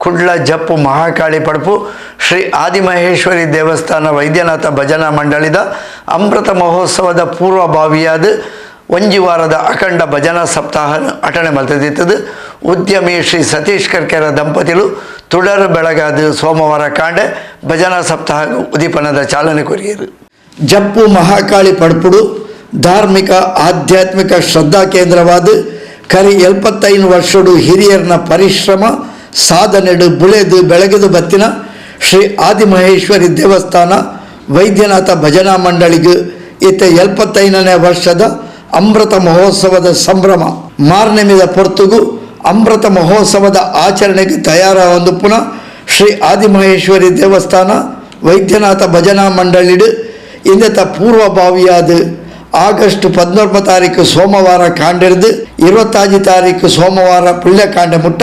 ಕುಡ್ಲ ಜಪ್ಪು ಮಹಾಕಾಳಿ ಪಡ್ಪು ಶ್ರೀ ಆದಿಮಹೇಶ್ವರಿ ದೇವಸ್ಥಾನ ವೈದ್ಯನಾಥ ಭಜನಾ ಮಂಡಳಿದ ಅಮೃತ ಮಹೋತ್ಸವದ ಪೂರ್ವಭಾವಿಯಾದ ಒಂಜಿ ವಾರದ ಅಖಂಡ ಭಜನಾ ಸಪ್ತಾಹ ಅಟಣೆ ಮಲ್ತದಿತ್ತದು. ಉದ್ಯಮಿ ಶ್ರೀ ಸತೀಶ್ ಕರ್ಕೆರ ದಂಪತಿಲು ತುಡರು ಬೆಳಗಾದ ಸೋಮವಾರ ಕಾಂಡೆ ಭಜನಾ ಸಪ್ತಾಹ ಉದೀಪನದ ಚಾಲನೆ ಕೊರಿಯರು. ಜಪ್ಪು ಮಹಾಕಾಳಿ ಪಡ್ಪುಡು ಧಾರ್ಮಿಕ ಆಧ್ಯಾತ್ಮಿಕ ಶ್ರದ್ಧಾ ಕೇಂದ್ರವಾದ ಕರಿ 75 ವರ್ಷಡು ಹಿರಿಯರ್ನ ಪರಿಶ್ರಮ ಸಾಧನೆಡು ಬುಳೆದು ಬೆಳಗೆದು ಬತ್ತಿನ ಶ್ರೀ ಆದಿಮಹೇಶ್ವರಿ ದೇವಸ್ಥಾನ ವೈದ್ಯನಾಥ ಭಜನಾ ಮಂಡಳಿಗೆ ಇತ್ತ 75ನೇ ವರ್ಷದ ಅಮೃತ ಮಹೋತ್ಸವದ ಸಂಭ್ರಮ. ಮಾರ್ನೆಮಿದ ಪೊರ್ತುಗು ಅಮೃತ ಮಹೋತ್ಸವದ ಆಚರಣೆಗೆ ತಯಾರಾವೊಂದು ಪುನಃ ಶ್ರೀ ಆದಿಮಹೇಶ್ವರಿ ದೇವಸ್ಥಾನ ವೈದ್ಯನಾಥ ಭಜನಾ ಮಂಡಳಿಡು ಇಂದೆತ ಪೂರ್ವಭಾವಿಯಾದ ಆಗಸ್ಟ್ 19 ತಾರೀಕು ಸೋಮವಾರ ಕಾಂಡಿರ್ದು 26 ತಾರೀಕು ಸೋಮವಾರ ಪುಳ್ಯಕಾಂಡೆ ಮುಟ್ಟ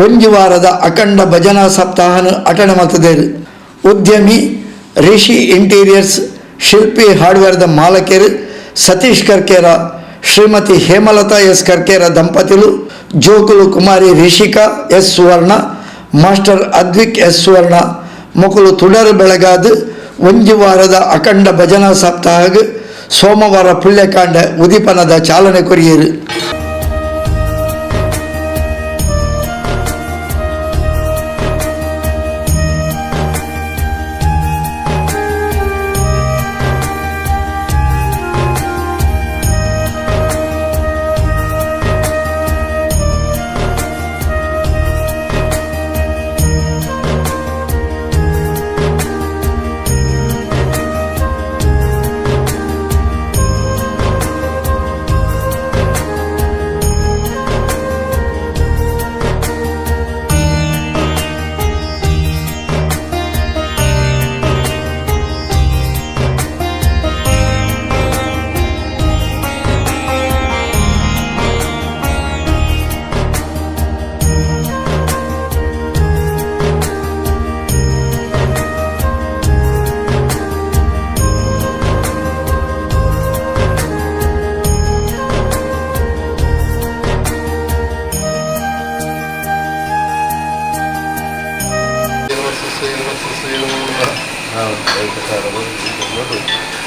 ಒಂಜಿ ವಾರದ ಅಖಂಡ ಭಜನಾ ಸಪ್ತಾಹನ ಅಟಣೆ ಮಲ್ತದೇರು. ಉದ್ಯಮಿ ರಿಷಿ ಇಂಟೀರಿಯರ್ಸ್ ಶಿಲ್ಪಿ ಹಾರ್ಡ್ವೇರ್ದ ಮಾಲಕರು ಸತೀಶ್ ಕರ್ಕೇರ, ಶ್ರೀಮತಿ ಹೇಮಲತಾ ಎಸ್ ಕರ್ಕೇರ ದಂಪತಿಲು, ಜೋಕುಲು ಕುಮಾರಿ ರಿಷಿಕಾ ಎಸ್ ಸುವರ್ಣ, ಮಾಸ್ಟರ್ ಅದ್ವಿಕ್ ಎಸ್ ಸುವರ್ಣ ಮೊಕಲು ತುಡರು ಬೆಳಗಾದು ಒಂಜಿ ವಾರದ ಅಖಂಡ ಭಜನಾ ಸಪ್ತಾಹಗ್ ಸೋಮವಾರ ಪುಳ್ಯಕಾಂಡ ಉದೀಪನದ ಚಾಲನೆ ಕೊರಿಯರು.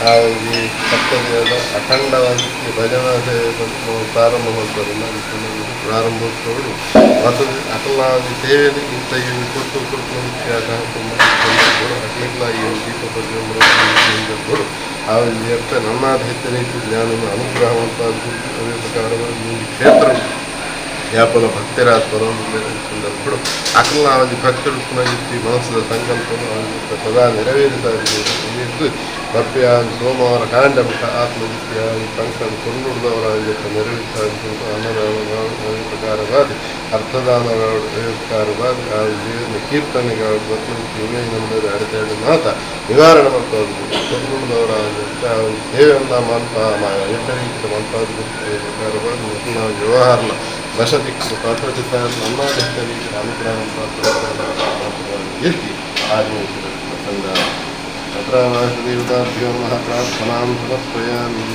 ಆ ಈ ಸಪ್ತದಿನದ ಅಖಂಡವಾಗಿ ಭಜನಾ ಸೇವೆ ಪ್ರಾರಂಭ ಮಾಡ್ತಾರಲ್ಲ, ಪ್ರಾರಂಭೋತ್ಸವಗಳು ಮತ್ತು ಅಕಲ್ನ ಸೇವೆಯಲ್ಲಿ ಇಂಥ ಈ ಕೊಟ್ಟು ಕೊಟ್ಟು ಅಕ್ಲಿಗ್ಲ ಈ ದೀಪ ಪ್ರಜ್ವಲನೆ ಆ ಒಂದು ಅರ್ಥ ನನ್ನಾದ ಹೆಚ್ಚಿನ ರೀತಿ ಜ್ಞಾನ ಅನುಗ್ರಹ ಅಂತ. ಅದೇ ಪ್ರಕಾರವಾಗಿ ಈ ಕ್ಷೇತ್ರ ಯಾಪಲ ಭಕ್ತರಾದ ಸಂದರ್ಭಗಳು ಅಕಲ್ನ ಒಂಜಿ ಭಕ್ತರು ಪುನಃ ಮನಸ್ಸದ ಸಂಕಲ್ಪ ಸದಾ ನೆರವೇರಿಸ ಬರ್ಪಿಯ ಸೋಮವಾರ ಕಾಂಡ ಮುಖ ಆತ್ಮಜಿತ್ಯ ಫಂಕ್ಷನ್ ಕೊಂಡುಡ್ದವರ ನೆರವೇರಿಸ ಅನ್ನದಾನ ಪ್ರಕಾರವಾದ ಅರ್ಥದಾನ ಪ್ರಕಾರವಾದ ಆ ದೇವನ ಕೀರ್ತನೆಗಳು ನಮ್ಮ ಅಡೆತಡೆ ಮಾತ ನಿವಾರಣೆ ಮಾಡ್ತಾ ಕೊಂಡುಡ್ದವರ ಸೇವೆಯನ್ನ ಮಲ್ಪ ಎಡ್ಡ ರೀತಿಯ ಮಲ್ಪ ಪ್ರಕಾರವಾದ ನಾವು ವ್ಯವಹಾರನ ವಶದಿಕ್ಕು ಪಾತ್ರಚಿತ ನಮ್ಮ ರೀತಿಯ ಅನುಗ್ರಹ ಎತ್ತಿ ಆಗಮಿಸಿದ ಪ್ರಸಂಗ. ತತ್ರ ವಾಸುದೇವತಾಭ್ಯೋ ನಮಃ ಪ್ರಾರ್ಥನಾಂ ಸಮರ್ಪಯಾಮಿ.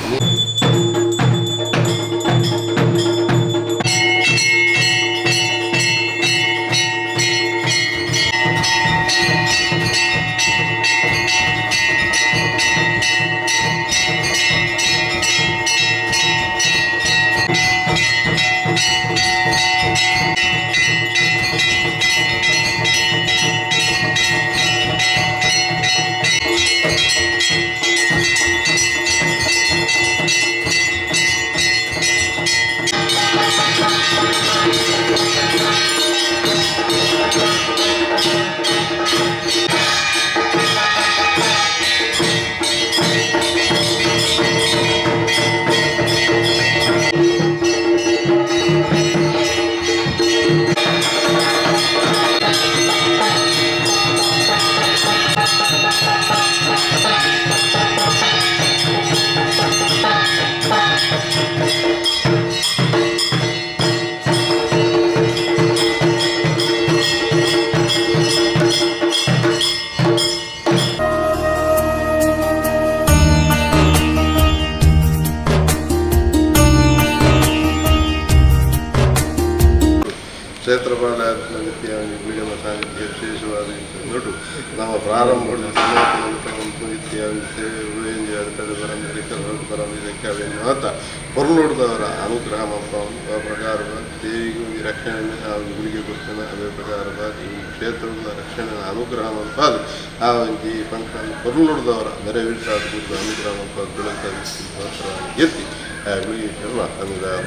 ಕ್ಷೇತ್ರಪಾಲ ನಿತ್ಯ ವಿಶೇಷವಾದ ನಡು ನಮ್ಮ ಪ್ರಾರಂಭದ ಸನಾತನ ಸೇವೆ ಅಡೆತಡೆ ಬರಂದಿದೆ, ಬರಂದಿದ್ದಕ್ಕೆ ಅವೇನು ಮಾತ ಪೊರ್ಲುಡ್ದವರ ಅನುಗ್ರಹ ಮಲ್ಪ ಆ ಪ್ರಕಾರವಾದ ದೇವಿಗೂ ಈ ರಕ್ಷಣೆ ಆ ಒಂದು ಗುಳಿಗೆ ಕೊಡ್ತಾನೆ. ಅದೇ ಪ್ರಕಾರವಾದ ಈ ಕ್ಷೇತ್ರದ ರಕ್ಷಣೆ ಅನುಗ್ರಹ ಮಲ್ಪಾದ ಆ ಒಂಜಿ ಫಂಕ್ಷನ್ ಪೊರ್ಲುಡ್ದವರ ನೆರವೇರಿಸಾದ ಗುರುದ ಅನುಗ್ರಹ ಮಲ್ಪಾದ ಬೆಳಕ ಎತ್ತಿ ಆ ಗುಳಿಗೆ ಶರ್ಮ ಅನುದಾನ.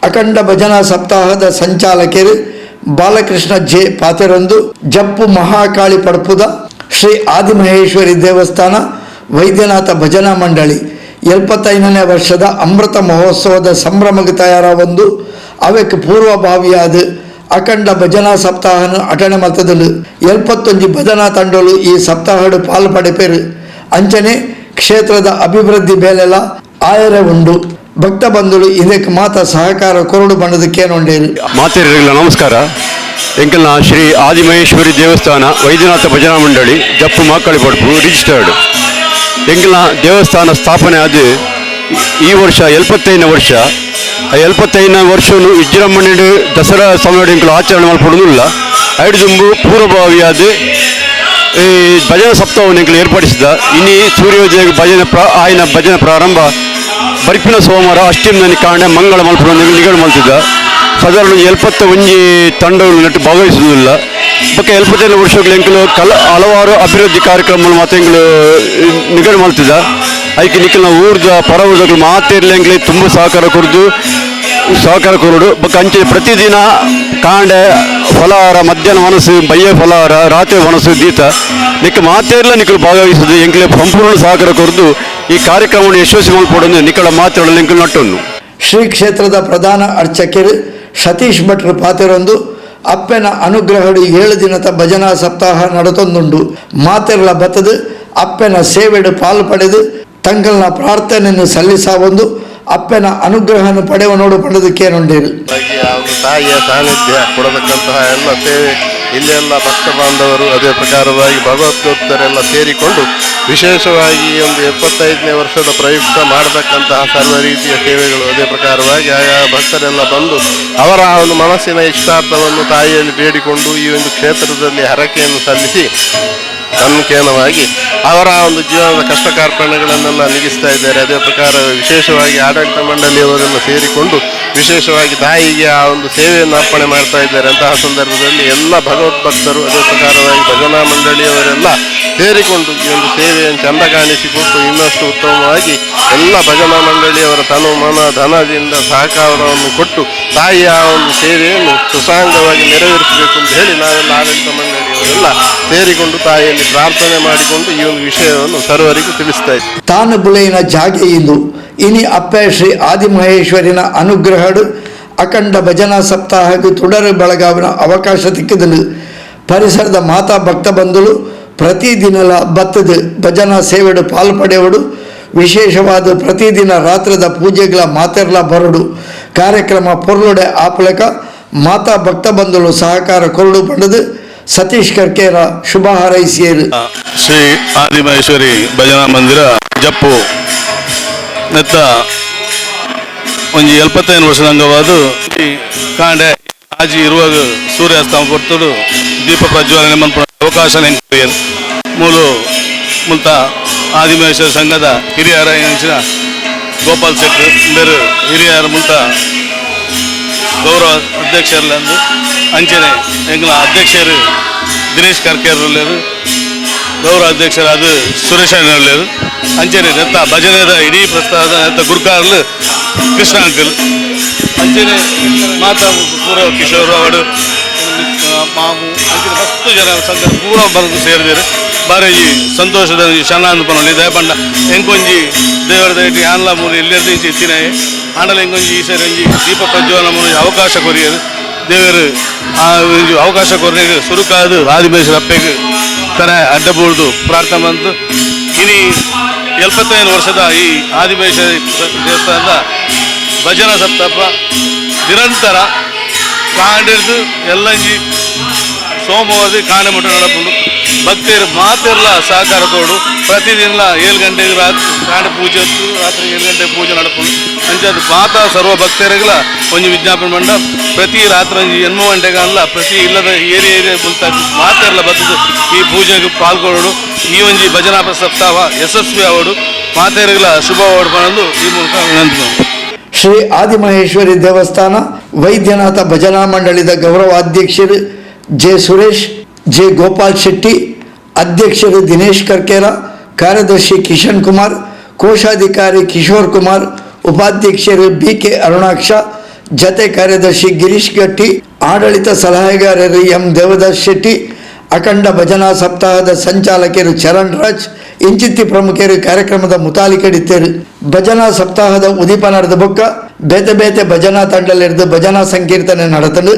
ಅಖಂಡ ಭಜನಾ ಸಪ್ತಾಹದ ಸಂಚಾಲಕರು ಬಾಲಕೃಷ್ಣ ಜೆ ಪಾತೆರಂದು ಜಪ್ಪು ಮಹಾಕಾಳಿ ಪಡ್ಪುದ ಶ್ರೀ ಆದಿಮಹೇಶ್ವರಿ ದೇವಸ್ಥಾನ ವೈದ್ಯನಾಥ ಭಜನಾ ಮಂಡಳಿ 75ನೇ ವರ್ಷದ ಅಮೃತ ಮಹೋತ್ಸವದ ಸಂಭ್ರಮಕ್ಕೆ ತಯಾರಾವೊಂದು ಅವೆಕ್ ಪೂರ್ವಭಾವಿಯಾದ ಅಖಂಡ ಭಜನಾ ಸಪ್ತಾಹನ ಅಟಣೆ ಮಲ್ತದಲು 71 ಭಜನಾ ತಂಡಲು ಈ ಸಪ್ತಾಹಡು ಪಾಲು ಪಡೆಪೆರು. ಅಂಚನೆ ಕ್ಷೇತ್ರದ ಅಭಿವೃದ್ಧಿ ಬೇಲೆಲ್ಲ ಆಯರೆ ಉಂಡು. ಭಕ್ತ ಬಂಧುಗಳು ಇದಕ್ಕೆ ಮಾತ ಸಹಕಾರ ಕೊರಡು ಬಣ್ಣದಕ್ಕೇನೊಂಡೇರು. ಮಾತೇರಿಗಳ ನಮಸ್ಕಾರ. ಎಂಕಲ್ನ ಶ್ರೀ ಆದಿಮಹೇಶ್ವರಿ ದೇವಸ್ಥಾನ ವೈದ್ಯನಾಥ ಭಜನಾ ಮಂಡಳಿ ಜಪ್ಪು ಮಾಕಳಿ ಪಡ್ಪು ರಿಜಿಸ್ಟರ್ಡ್. ಎಂಕಲ್ನ ದೇವಸ್ಥಾನ ಸ್ಥಾಪನೆ ಆದ ಈ ವರ್ಷ 75ನೇ ವರ್ಷ. ಆ 75ನೇ ವರ್ಷವನ್ನು ವಿಜೃಂಭಣೆ ದಸರಾ ಸಮಯ ಎಂಕಲು ಆಚರಣೆ ಮಲ್ಪಡುವುದಿಲ್ಲ. ಐಡುದುಂಬು ಪೂರ್ವಭಾವಿಯಾದ ಈ ಭಜನಾ ಸಪ್ತಾಹವನ್ನು ಎಂಕಲು ಏರ್ಪಡಿಸಿದ. ಇನಿ ಸೂರ್ಯೋದಯ ಭಜನೆ ಆಯ್ನ ಭಜನೆ ಪ್ರಾರಂಭ ಬರಿಪಿನ ಸೋಮವಾರ ಅಷ್ಟಮಿನ ಕಾರಣ ಮಂಗಳ ಮಲ್ಪುನ ನಿಗಡ ಮಲ್ತಿದ್ದ. ಸಾಧಾರಣ 71 ತಂಡಗಳು ನೆಟ್ಟು ಭಾಗವಹಿಸುವುದಿಲ್ಲ. ಬೊಕ್ಕ 75 ವರ್ಷಗಳು ಎಂಕಲು ಹಲವಾರು ಅಭಿವೃದ್ಧಿ ಕಾರ್ಯಕ್ರಮಗಳು ಮಾತ್ರ ಎಂಕಲು ನಿಗಡ ಮಲ್ತಿದ್ದ. ಐಕೆ ನಿಖಲ್ನ ಊರ್ದ ಪರ ಊರ್ದಗಳು ಮಾತಿರ್ಲಿ ಎಂಕ್ಲೆ ತುಂಬ ಸಹಕಾರ ಕೊಡ್ದು ಸಹಕಾರ ಕೊರಡು. ಬೊಕ್ಕ ಅಂಚೆ ಪ್ರತಿದಿನ ಕಾಂಡೆ ಫಲಹಾರ, ಮಧ್ಯಾಹ್ನ ಮನಸ್ಸು ಬಯ್ಯ ಫಲಹಾರ, ರಾತ್ರಿ ಮನಸ್ಸು ದೀತ ನಿಕ್ಕ ಮಾತೇರ್ಲ ನಿಖಲು ಭಾಗವಹಿಸುದು ಎಂಕ್ಲೆ ಸಂಪೂರ್ಣ ಸಹಕಾರ ಕೊರದು ಈ ಕಾರ್ಯಕ್ರಮವನ್ನು ಯಶಸ್ವಿ ಮಲ್ಪೊಡೊಂದು ನಿಕಳ ಮಾತುಗಳಲ್ಲಿ ಎಂಕಲು ನಟ್ಟೊಂದು. ಶ್ರೀ ಕ್ಷೇತ್ರದ ಪ್ರಧಾನ ಅರ್ಚಕರು ಸತೀಶ್ ಭಟ್ರು ಪಾತೆರೊಂದು ಅಪ್ಪನ ಅನುಗ್ರಹಡು 7 ದಿನದ ಭಜನಾ ಸಪ್ತಾಹ ನಡತೊಂದುಂಡು. ಮಾತೆರ್ಲ ಬತ್ತದು ಅಪ್ಪನ ಸೇವೆಡು ಪಾಲು ಪಡೆದು ತಂಗಲ್ನ ಪ್ರಾರ್ಥನೆಯನ್ನು ಸಲ್ಲಿಸಾವೊಂದು ಅಪ್ಪನ ಅನುಗ್ರಹವನ್ನು ಪಡೆಯುವ ನೋಡು ಪಡೆದಕ್ಕೇನುಂಡೇರು. ತಾಯಿಯ ಸಾನ್ನಿಧ್ಯ ಕೊಡತಕ್ಕಂತಹ ಎಲ್ಲ ಸೇವೆ ಇಲ್ಲೆಲ್ಲ ಭಕ್ತ ಬಾಂಧವರು ಅದೇ ಪ್ರಕಾರವಾಗಿ ಭಗವದ್ಭಕ್ತರೆಲ್ಲ ಸೇರಿಕೊಂಡು ವಿಶೇಷವಾಗಿ ಈ ಒಂದು 75ನೇ ವರ್ಷದ ಪ್ರಯುಕ್ತ ಮಾಡತಕ್ಕಂತಹ ಸರ್ವ ರೀತಿಯ ಸೇವೆಗಳು ಅದೇ ಪ್ರಕಾರವಾಗಿ ಆಯಾ ಭಕ್ತರೆಲ್ಲ ಬಂದು ಅವರ ಒಂದು ಮನಸ್ಸಿನ ಇಷ್ಟಾರ್ಥವನ್ನು ತಾಯಿಯಲ್ಲಿ ಬೇಡಿಕೊಂಡು ಈ ಒಂದು ಕ್ಷೇತ್ರದಲ್ಲಿ ಹರಕೆಯನ್ನು ಸಲ್ಲಿಸಿ ತನ್ಮುಖೇನವಾಗಿ ಅವರ ಒಂದು ಜೀವನದ ಕಷ್ಟ ಕಾರ್ಪಣ್ಯಗಳನ್ನೆಲ್ಲ ನೀಗಿಸ್ತಾ ಇದ್ದಾರೆ. ಅದೇ ಪ್ರಕಾರ ವಿಶೇಷವಾಗಿ ಆಡಳಿತ ಮಂಡಳಿಯವರೆಲ್ಲ ಸೇರಿಕೊಂಡು ವಿಶೇಷವಾಗಿ ತಾಯಿಗೆ ಆ ಒಂದು ಸೇವೆಯನ್ನು ಅರ್ಪಣೆ ಮಾಡ್ತಾ ಇದ್ದಾರೆ. ಅಂತಹ ಸಂದರ್ಭದಲ್ಲಿ ಎಲ್ಲ ಭಗವದ್ಭಕ್ತರು ಅದೇ ಪ್ರಕಾರವಾಗಿ ಭಜನಾ ಮಂಡಳಿಯವರೆಲ್ಲ ಸೇರಿಕೊಂಡು ಈ ಒಂದು ಸೇವೆಯನ್ನು ಚಂದ ಕಾಣಿಸಿಕೊಟ್ಟು ಇನ್ನಷ್ಟು ಉತ್ತಮವಾಗಿ ಎಲ್ಲ ಭಜನಾ ಮಂಡಳಿಯವರ ತನು ಮನ ಧನದಿಂದ ಸಹಕಾರವನ್ನು ಕೊಟ್ಟು ತಾಯಿಯ ಒಂದು ಸೇವೆಯನ್ನು ಸುಸಾಂಗವಾಗಿ ನೆರವೇರಿಸಬೇಕು ಅಂತ ಹೇಳಿ ನಾವೆಲ್ಲ ಆಡಳಿತ ಮಂಡಳಿಯವರೆಲ್ಲ ಸೇರಿಕೊಂಡು ತಾಯಿಯಲ್ಲಿ ಪ್ರಾರ್ಥನೆ ಮಾಡಿಕೊಂಡು ಈ ಒಂದು ವಿಷಯವನ್ನು ಸರ್ವರಿಗೂ ತಿಳಿಸ್ತಾ ಇದ್ದೀವಿ. ತಾನು ಬುಲೆಯಿನ ಜಾಗೆ ಇಂದು ಇನಿ ಅಪ್ಪೆ ಶ್ರೀ ಆದಿಮಹೇಶ್ವರಿನ ಅನುಗ್ರಹಡು ಅಖಂಡ ಭಜನಾ ಸಪ್ತಾಹಕ್ಕೆ ತುಡರು ಬೆಳಗಾವಿನ ಅವಕಾಶ ತಿಕ್ಕಿದನು. ಪರಿಸರದ ಮಾತಾ ಭಕ್ತ ಬಂಧುಲು ಪ್ರತಿದಿನಲ ಬತ್ತದ ಭಜನಾ ಸೇವೆಡು ಪಾಲು ಪಡೆಯಡು. ವಿಶೇಷವಾದ ಪ್ರತಿದಿನ ರಾತ್ರದ ಪೂಜೆಗಳ ಮಾತೆರ್ಲ ಬರಡು. ಕಾರ್ಯಕ್ರಮ ಪೊರ್ಲುಡೆ ಆಪಲಕ ಮಾತಾ ಭಕ್ತ ಬಂಧುಲು ಸಹಕಾರ ಕೊರಡು ಪಂಡದು ಸತೀಶ್ ಕರ್ಕೇರ ಶುಭ ಹಾರೈಸಿಯರು. ಶ್ರೀ ಆದಿಮಹೇಶ್ವರಿ ಭಜನಾ ಮಂದಿರ ಜಪ್ಪು ನೆತ್ತ ಒಂಜಿ 75 ವರ್ಷದ ಅಂಗವಾದ ಈ ಕಾಂಡೆ ಆಜಿ ಇರುವಾಗ ಸೂರ್ಯಾಸ್ತ ಪೊರ್ತುಡು ದೀಪ ಪ್ರಜ್ವಲನೆ ಮನ್ಪುನ ಅವಕಾಶ ನೆಂಕೊರಿಯೆರ್. ಮೂಲು ಮುಲ್ತ ಆದಿಮಹೇಶ್ವರ ಸಂಘದ ಹಿರಿಯರ ಎಂಚಿನ ಗೋಪಾಲ್ ಶೆಟ್ರು ಬೇರು ಹಿರಿಯರ ಮುಲ್ತ ಗೌರವ ಅಧ್ಯಕ್ಷರ್ಲಂದು ಅಂಚನೆ ಎಂಗ್ಲ ಅಧ್ಯಕ್ಷರು ದಿನೇಶ್ ಕರ್ಕೇರ್, ಗೌರವ ಅಧ್ಯಕ್ಷರಾದ ಸುರೇಶ್ ಅಣ್ಣವ್ರು, ಅಂಚನೆ ನೆತ್ತ ಭಜನೆದ ಇಡೀ ಪ್ರಸ್ತಾವದ ನೆತ್ತ ಗುರ್ಕಾರ್ಲು ಕೃಷ್ಣ ಅಂಕಲ್, ಅಂಚನೆ ಮಾತಾ ಪೂರ ಕಿಶೋರ್ ಅವರು ಮಾಮು ಅಂಚನೆ ಮಸ್ತ್ ಜನ ಸಂಘ ಪೂರ ಬರೆದು ಸೇರಿದರು. ಬಾರಿ ಸಂತೋಷದ ಕ್ಷಣ ಅಂದ್ ಪನೊಲಿ. ದಯಪಂಡ ಎಂಕೊಂಜಿ ದೇವರ ದಯಟಿ ಆನ್ಲ ಮೂಲು ಎಲ್ಲೆರ್ದು ಇಂಚಿ ಇತ್ತಿನಾಯೆ ಆಂಡಲ ಎಂಕೊಂಜಿ ಈ ಸರಿ ಒಂಜಿ ದೀಪ ಪ್ರಜ್ವಲನ ಮೂಲು ಅವಕಾಶ ಕೊರಿಯರು. ದೇವರು ಆ ಒಂಜಿ ಅವಕಾಶ ಕೊರ್ನೆಗ್ ಸುರುಕಾದು ಆದಿಮೇಶ್ವರ ಅಪ್ಪೆಗ್ ತನ ಅಡ್ಡಬೂರ್ದು ಪ್ರಾರ್ಥನೆ ಬಂತು. ಇನಿ 75 ವರ್ಷದ ಈ ಆದಿಮೇಶ್ವರ ದೇವಸ್ಥಾನದ ಭಜನಾ ಸಪ್ತಾಪ ನಿರಂತರ ಕಾಂಡಿರ್ದು ಎಲ್ಲಂಜಿ ಸೋಮವಾರ ಕಾಂಡೆ ಮುಟ್ಟ ನಡಪುಂಡು. ಭಕ್ತರು ಮಾತೆರ್ಲ ಸಹಕಾರ ತೋಡು. ಪ್ರತಿದಿನ 7 ಗಂಟೆಗೆ ರಾತ್ರಿ ಕಾಂಡೆ ಪೂಜೆ ಹೊತ್ತು ರಾತ್ರಿ 7 ಗಂಟೆಗೆ ಪೂಜೆ ನಡಪುಂಡು. ಅಂಚಾದ ಮಾತಾ ಸರ್ವ ಭಕ್ತರಿಗೆಲ್ಲ ಒಂಜಿ ವಿಜ್ಞಾಪನೆ ಮಂಡ ಪ್ರತಿ ರಾತ್ರಿ ಒಂಜಿ 8 ಗಂಟೆಗೆ ಅಲ್ಲ ಪ್ರತಿ ಇಲ್ಲದ ಏರಿಯಾ ಏರಿಯಾ ಮುಲ್ತ ಮಾತೆರ್ಲ ಬತ್ತದು ಈ ಪೂಜೆಗೆ ಪಾಲ್ಗೊಳ್ಳೋಡು. ಈ ಒಂಜಿ ಭಜನಾ ಸಪ್ತಾಹ ಯಶಸ್ವಿ ಆವಡು, ಮಾತೆರಿಗೆಲ್ಲ ಶುಭ ಪನೊಂದು ಈ ಮೂಲಕ ವಿನಂತಿ. ಶ್ರೀ ಆದಿಮಹೇಶ್ವರಿ ದೇವಸ್ಥಾನ ವೈದ್ಯನಾಥ ಭಜನಾ ಮಂಡಳಿದ ಗೌರವ ಅಧ್ಯಕ್ಷರು ಜೆ ಸುರೇಶ್, ಜೆ ಗೋಪಾಲ್ ಶೆಟ್ಟಿ, ಅಧ್ಯಕ್ಷರು ದಿನೇಶ್ ಕರ್ಕೇರ, ಕಾರ್ಯದರ್ಶಿ ಕಿಶನ್ ಕುಮಾರ್, ಕೋಶಾಧಿಕಾರಿ ಕಿಶೋರ್ ಕುಮಾರ್, ಉಪಾಧ್ಯಕ್ಷರು ಬಿ ಕೆ ಅರುಣಾಕ್ಷ, ಜತೆ ಕಾರ್ಯದರ್ಶಿ ಗಿರೀಶ್ ಗಟ್ಟಿ, ಆಡಳಿತ ಸಲಹೆಗಾರರು ಎಂ ದೇವದಾಸ್ ಶೆಟ್ಟಿ, ಅಖಂಡ ಭಜನಾ ಸಪ್ತಾಹದ ಸಂಚಾಲಕರು ಚರಣ್ ರಾಜ್ ಇಂಚಿತ್ತಿ ಪ್ರಮುಖರು ಕಾರ್ಯಕ್ರಮದ ಮುತಾಲಿಕಡಿತ್ತೇರು. ಭಜನಾ ಸಪ್ತಾಹದ ಉದೀಪ ನಡೆದ ಬೊಕ್ಕ ಬೇತೆ ಬೇತೆ ಭಜನಾ ತಂಡಲಿರ್ದು ಭಜನಾ ಸಂಕೀರ್ತನೆ ನಡೆತನು.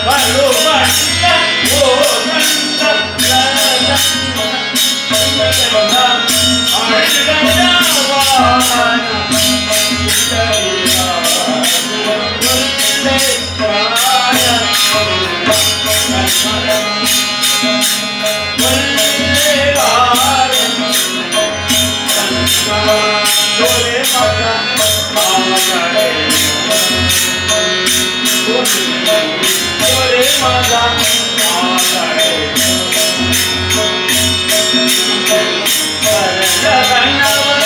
Mother,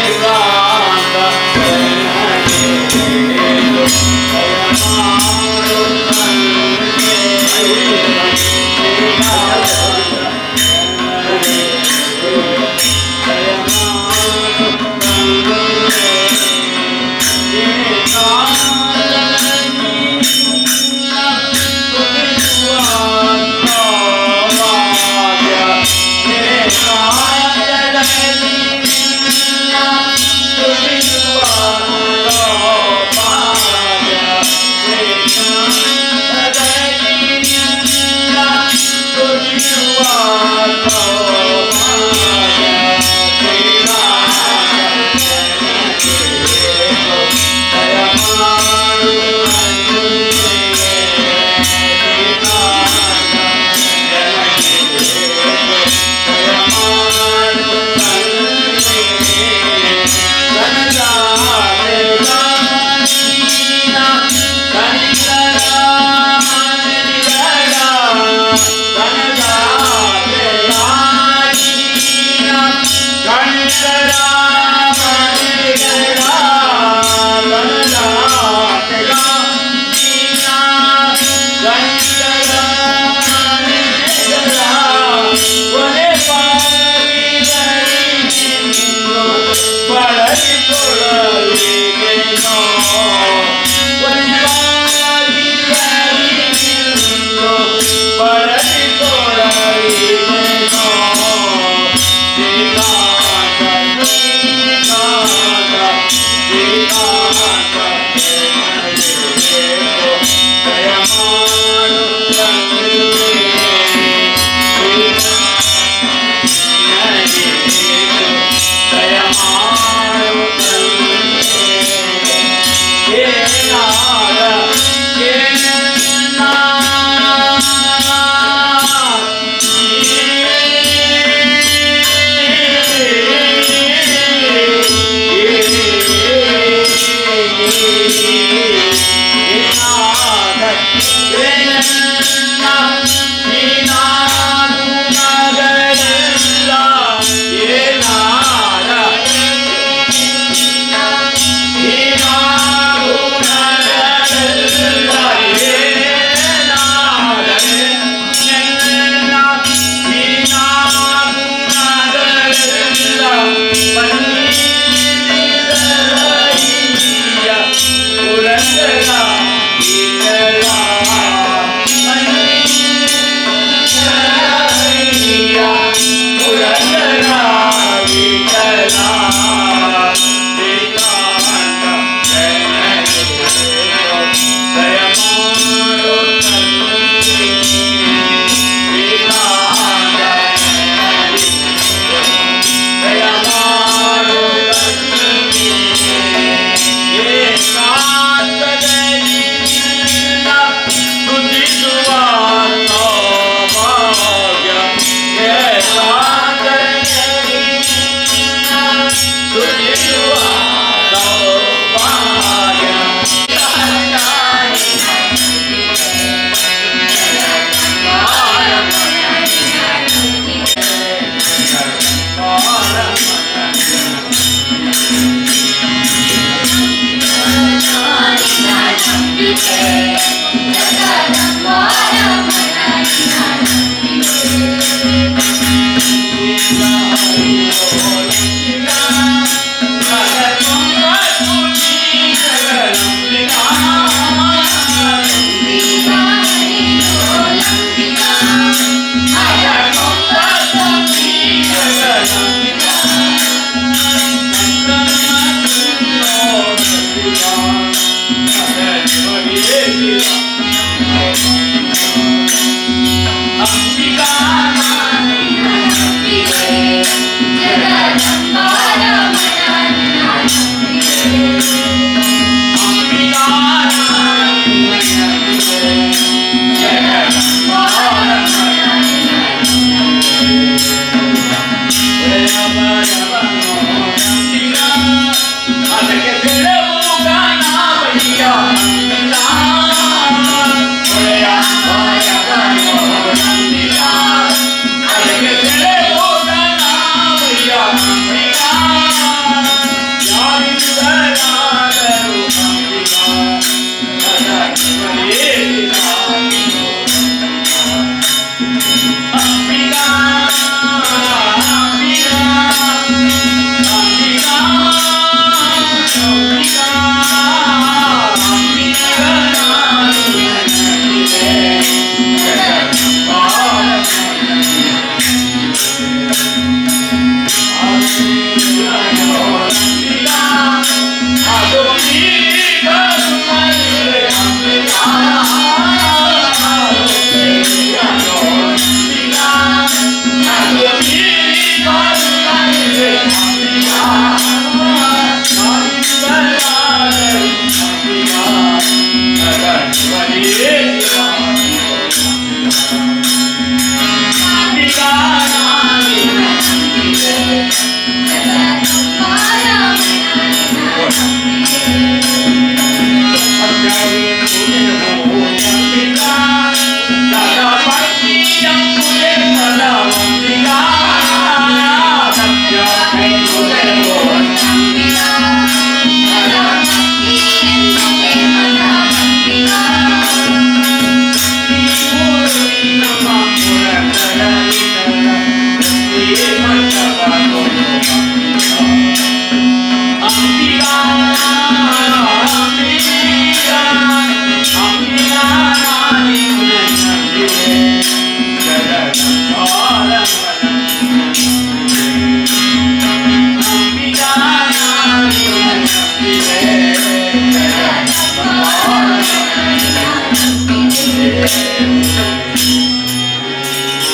Yeah.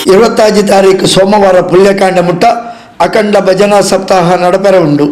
25 ತಾರೀಕು ಸೋಮವಾರ ಪುಲ್ಯಕಾಂಡ ಮುಟ್ಟ ಅಖಂಡ ಭಜನಾ ಸಪ್ತಾಹ ನಡಪೆರ ಉಂಡು.